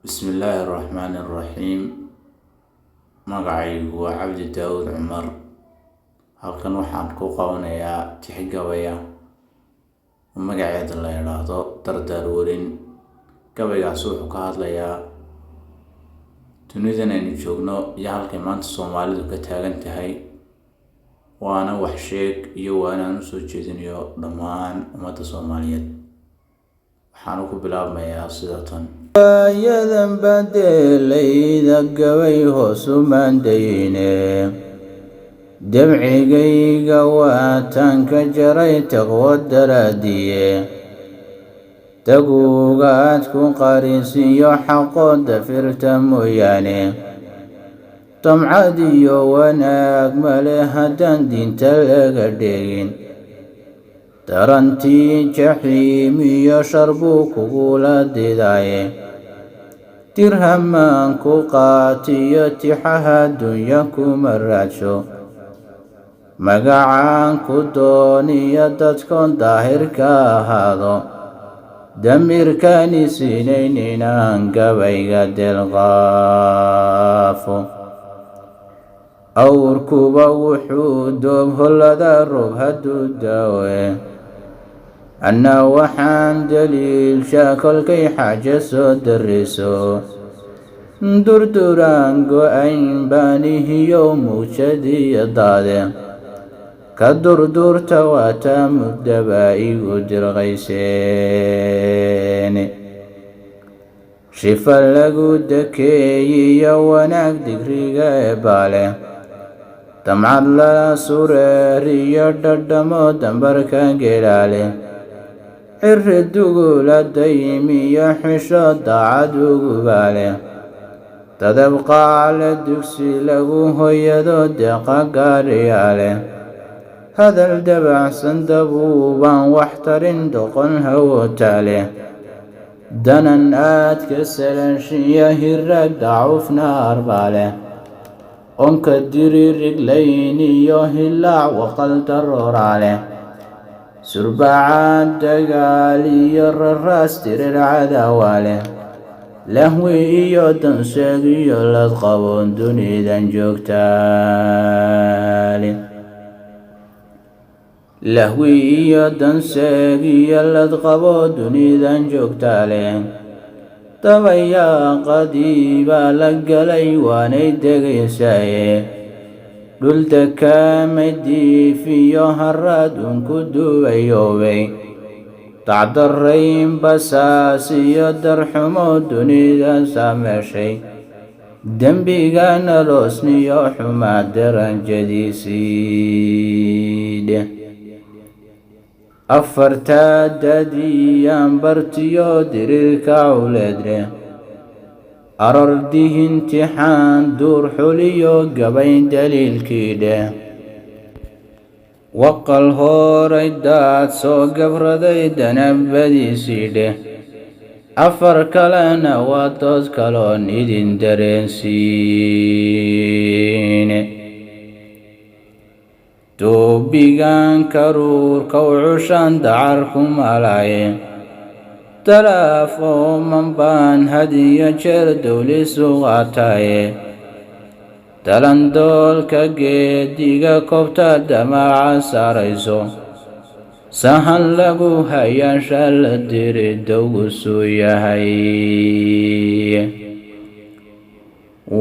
Bismillaahi Raxmaani Raxiim. Magacaygu waa Cabdi Daawud Cumar. Halkan waxaan ku qabanayaa tix gabaya oo magaceeda la yidhaahdo Dardaar Warin. Gabaygaasi wuxuu ka hadlayaa dunidan aynu joogno iyo halkay maanta Soomaalidu ka taagan tahay, waana wax sheeg iyo waanaan usoo jeedinayo dhammaan ummadda Soomaaliyeed. Waxaanu ku bilaabmayaa sida tan. Waayadan badeelayda gabay hoos u maandayne, dabcigayga waataan ka jaray taqwo daraadiye, daguugaad ku qarisiyo xaqooda firta mooyaane, damcad iyo wanaag male haddaan diinta laga dhegin, darantii jaxiim iyo shar buu kugula didaaye, dirhamaan ku qaatiyo tixaha dunya kuma raadsho, magacaan ku dooniyo dadkoon daahir ka ahaado, damirkani siinayn inaan gabayga delqaafo. Awrkuba wuxuu doob hollada roob hadduu daawe, anna waxaan daliilshaa kolkay xaajo soo dariso, durduraan go-ayn baanihiyo mawjadiyo daade ka durdurta, waataa muddaba igu dirqayseen. Shifa lagu dakeeyiyo wanaag digriga eebbaale, damcad lala sureeriyo dhadhamo dambarka gelaale, ciri dugula daymiyo xisho daacad ugubaale, dadab qaale dugsi lagu hoyado deeqa gaariyaale, hadal dabacsan dabuubaan wax tarin doqon hawotaale, danan aad ka salanshiya hiraag dacufna arbaale, onka diririglayn iyo hilaac waqal darooraale, surbacaad dagaal iyo raraas tirir cadaawaale, lahwi iyo danseeg iyo ladqaboon dunidan joogtaale, lahwi iyo danseeg iyo ladqabo dunidan joogtaale, dabayaaqadii baa la galay waanay degaysaaye, dhul dakaamay diif iyo haraad unku duubayoobay, dacdarayn basaas iyo darxumo dunida saameeshay, dembiga naloosniyo xumaa daranjadiisiidhe, afartaa dadiyaan bartiyo diriirka culeedre, arardihintiixaan duur xuliyo gabayn daliilkii dheh, waqal horay daad soo gabraday danabadiisii dheh, afar kalena waa dood kaloon idin dareensiine. Duubigan karuurka u cushaan dacar ku malaaye, dalaaf ooman baan had iyo jeer dowlisu qaataaye, dalandoolka geediga koobta damaca saarayso, sahan lagu hayaasha la diri dowgusuu yahay.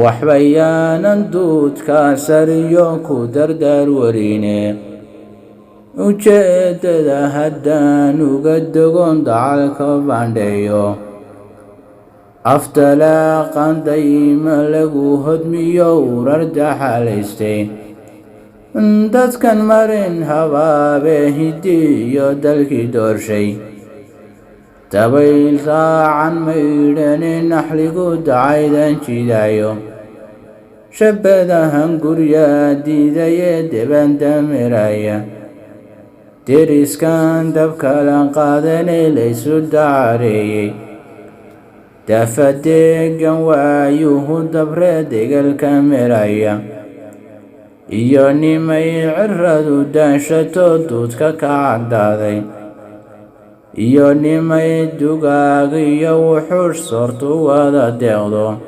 Waxba yaanan duudka sariyo ku dardaar warine, ujeeddada haddaan uga dogon dacalka baandheeyo, aftalaaqan dayma lagu hodmiyo urar daxalaystay, dadkan marin habaabe hiddi iyo dalkii doorshay, dabayl raacan maydhani naxligu dacaydan jidaayo, shabadahan guryaa diidaye deban damiraya, deriskan dabkala qaadanay laysu dacareeyey, dafadeegan waayuhu dabree degalka miraya, iyo nimay ciradu daashato duudka ka caddaaday. Iyo nimay dugaag iyo wuxuush soortu wada deeqdo,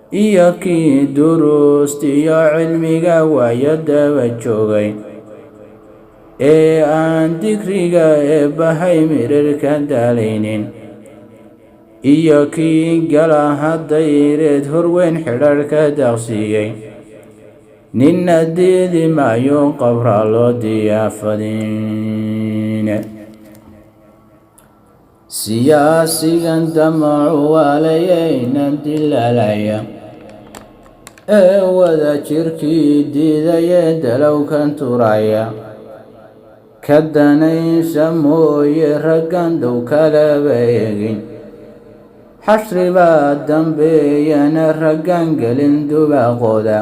iyo kii duruust iyo cilmiga waayo daba joogay ee aan digriga eebbahay mirirka daalaynin, iyo kii gala haddayreed horweyn xidharhka daaqsiiyey, ninna diidi maayo qabra loo diyaafadin. Siyaasigan damacu waalayaynan dilaalaya ee wada jirkii diidayee dalowkan turaya, ka danaysa mooye raggan dhow kalaba eegin, xashri baa dambeeyana raggan gelin dubaaqooda,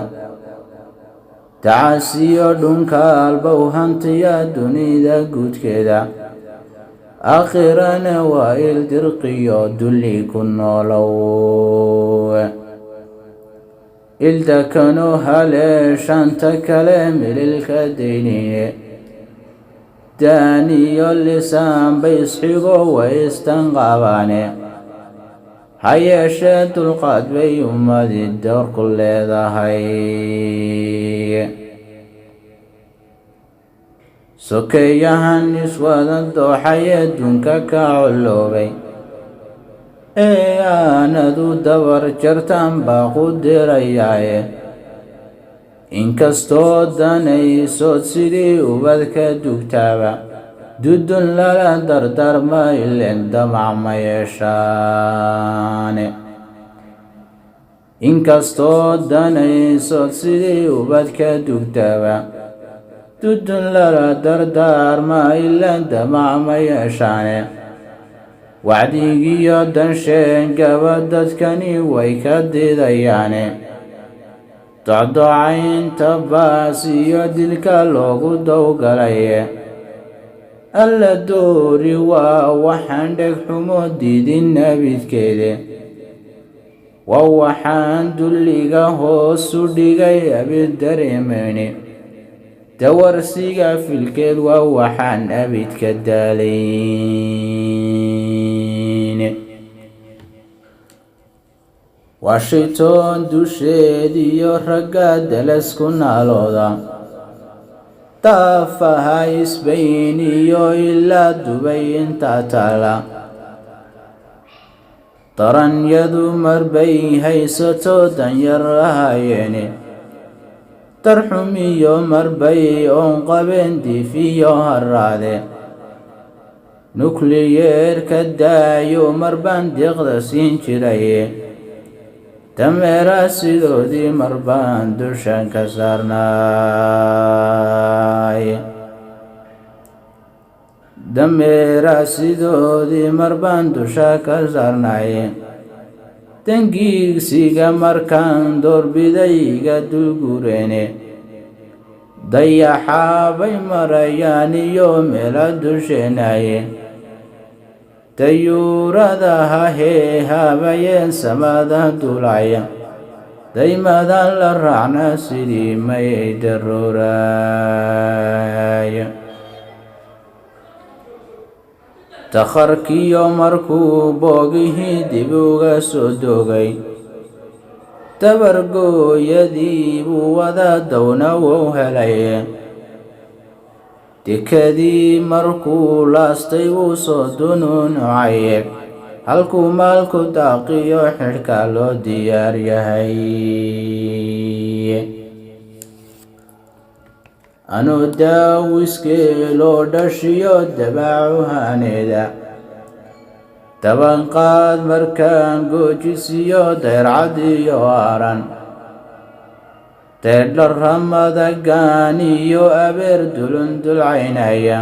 tacasiyo dhunkaalbow hantiya dunida guudkeeda, aakhirana waa ildirqiyo dulli ku noolow. Ildakano haleeshanta kale mililka dayniye, daaniyo lisaan bay isxigo way istanqaabaane, ha yeeshee dulqaad bay ummadi doorku leedahay. Sokeeyahan iswada dooxayee dunka ka colloobay ee aanadu dabar jartaan baa ku dirayaaye, inkastoo danaysood sidii ubadka dugtaaba dudun lala dardarma, ileen damac ma yeeshaane. Inkastoo danaysood sidii ubadka dugtaaba dudun lala dardaarma, ileen damac ma yeeshaane. Wacdigiyo dansheengaba dadkani way ka didayaane, docdocaynta baas iyo dilka loogu dowgalaye, alla doori waa waxaan dheg xumo diidin abidkeede, waa waxaan dulliga hoosu dhigay abid dareemayne, dawarsiga filkeed waa waxaan abidka daalayne. Washington dusheed iyo ragga dalas ku naalooda, daafaha Isbayn iyo ilaa Dubay intaa taala, daranyadu marbay haysato danyar ahaayeene, darxumiyo marbay oon qabeen diifiyo haraade, nukliyeerka daayo marbaan deeqda siin jiraye, dameera sidoodii marbaan dushan ka saarnaay, dameera sidoodii marbaan dusha ka saarnay, dangiigsiga markaan doorbidayga dulgureene, dayaxaabay marayaan iyo meela dusheenaye, dayuuradaha heehabayeen samada duulaya, daymadan la raacna sidii mayay daruuraaya. Dakharkiyo markuu boogihii dib uga soo dogay, dabargooyadii buu wada downa wou helay, dekadii markuu laastay wuu soo dunuunucay, halkuu maalku daaqiyo xidhka loo diyaar yahay. Anuu daawiskeeloo dhashiyo dabaacuhaneeda, dabanqaad markaan goojisiyo dayrcad iyo aaran, deedharamada gaan iyo abeer dulundulcaynaya,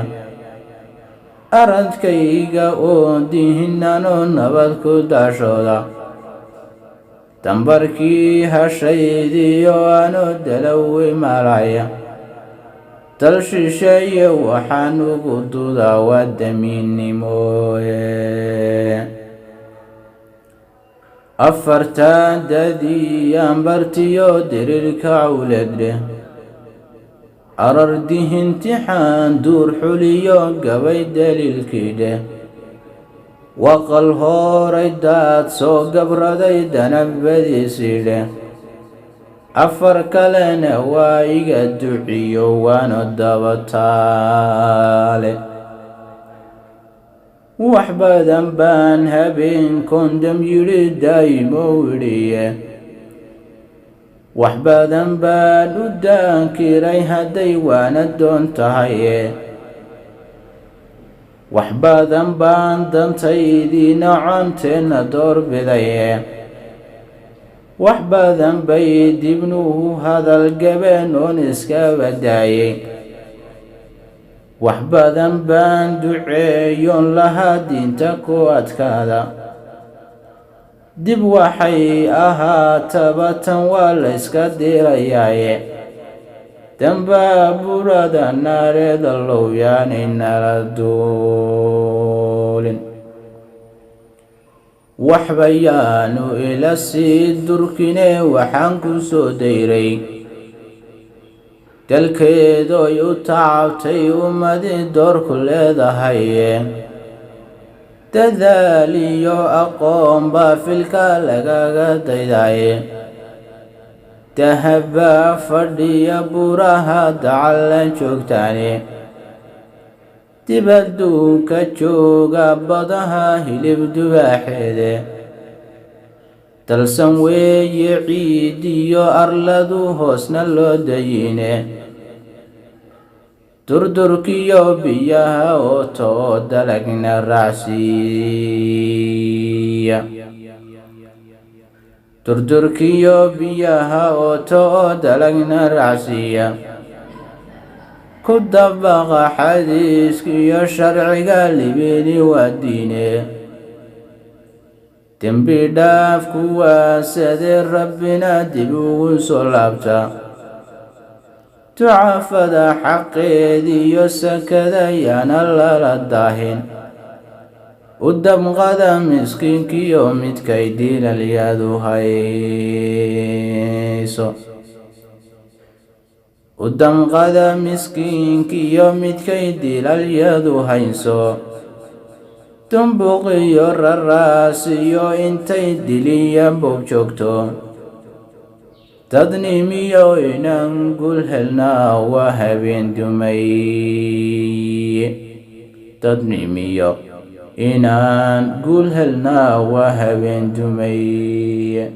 aradkayga oo dihinano nabad ku daashooda, dambarkii hashaydiyo anoo dalawi maalaya, dal shisheeye waxaan ugu dudaa waa damiinnimooye. Afartan dadii ambartiyo diriirka cawleedleh. Arardihintiixaan duur xuliyo gabay daliilkii dheh. Waqal horay daad soo gabraday danabadiisii dheh. Afar kalena waa iga duciyo waana dabataale. Wax badan baan habeen kondam yidhi daa'imow idhiye, wax badan baan u daankiray hadday waana doon tahaye. Wax badan baan dantaydiina conteenna doorbidaye. Wax badan bay dibnuhu hadal gabeen oon iska badaayey. Wax badan baan duceeyoon lahaa diinta ku adkaada. Dib waxay ahaataba tan waa layska dirayaaye, dambaaburada naareeda low yaanay nala duulin. Waxba yaanu ila sii durkine, waxaan ku soo dayray dalkeedoy u tacabtay ummadi doorku leedahaye. Dadaal iyo aqoon baa filka lagaga daydaye. Dahabbaa fadhiya buraha dacallan joogtaane, dibadduunka jooga badaha hilib dubaaxeede. Dalsan weeye ciidiyo arladu hoosna loo dayine, durdurkiyo biyaha ooto oo dalagna raacsiiya. Durdurkiyo biyaha ooto oo dalagna raacsiiya. Ku dabaqa xadiiska iyo sharciga, libini waa diine. Dembi dhaaf kuwaasadee rabbina dib ugu soo laabta. Ducafada xaqeediyo sakada yaana lala daahin. U damqada miskiinkiyo midkay dilalyadu hayso. U damqada miskiinkiyo midkay dilalyadu hayso. Dumbuqiyo raraasiyo intay diliya boob joogto, dadnimiyo inaan gul helnaa waa habeen dumay. Dadnimiyo inaan guul helnaa waa habeen dumay.